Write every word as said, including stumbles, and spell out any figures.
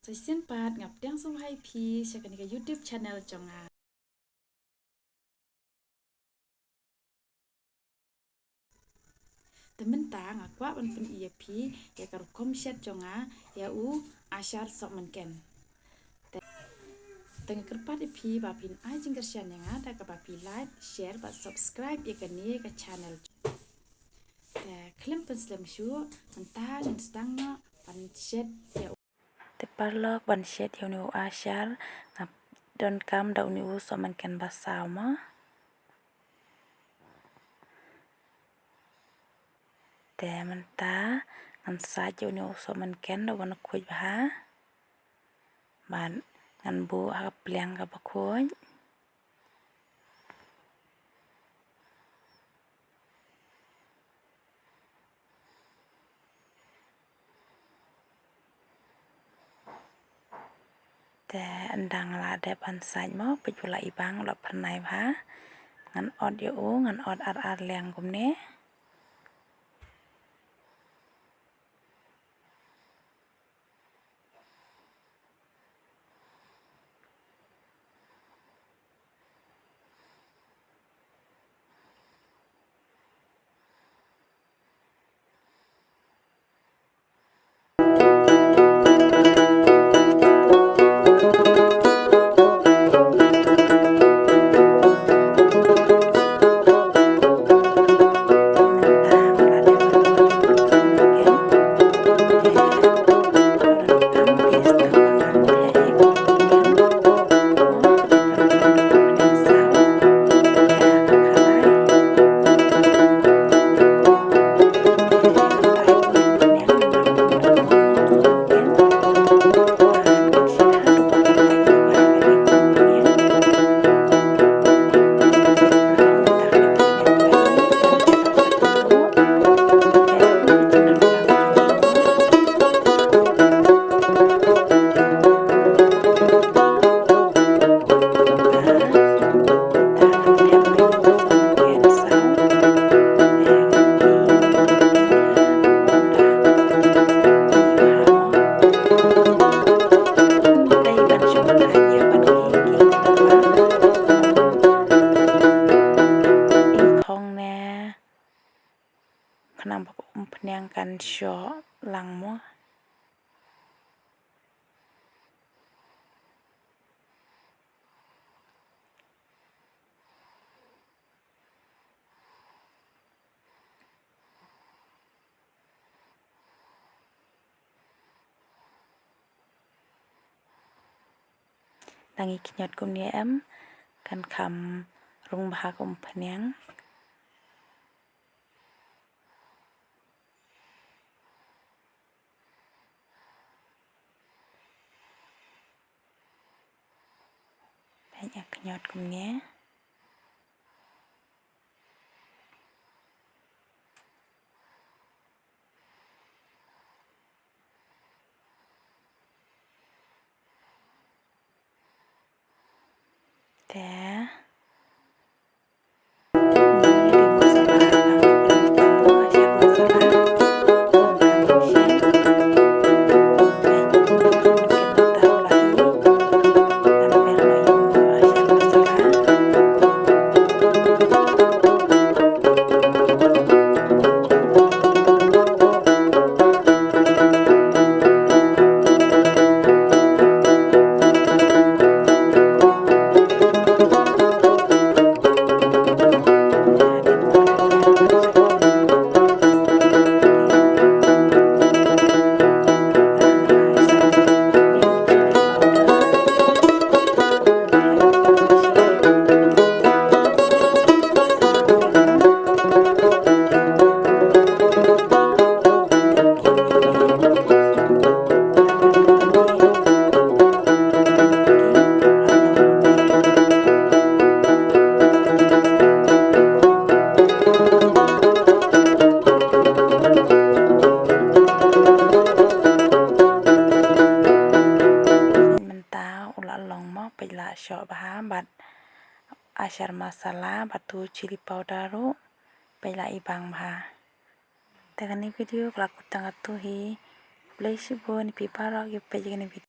Sa shisien pat nga pdiang sngewbha ïa phi sha kane ka YouTube channel jong nga. Te mynta nga kwah ban pyni ïa phi ïa ka rukom shet jong nga ïa u ashar sohmynken. Te, te nga kyrpad ïa phi ba phin ai jingkyrshan ïa nga da kaba phi like, share bad subscribe ïa kane ka channel. Te khlem pynslem shuh, mynta ngin sdang noh ban shet ïa u. Te paralok, ban shet ïa une u ashar nga donkam da une u sohmynken ba saw mo. Te mynta ngan sait ïa une u sohmynken da u ba khuid bha. Bad ngan buh ha ka pliang kaba khuid. Te ynda nga la dep ban sait mo, peit u la i bang, u la phyrnai bha. Ngan ot ïa u, ngan ot ar ar liang kumne. Ing khong ne khnang ba ka umphniang kan shoh lang mo. Dang i khñiot kumne em, kan kham rung bha ka umphniang. Peit, nga khñiot kumne. Te. Mynta u la long mo, peit la shoh bha bad ashar masala bad tu chili powder ruh, peit la i bang bha. Te kane video ka la kut tang katto hi. Khublei shibun ïa phi baroh kiba peit ïa kane video.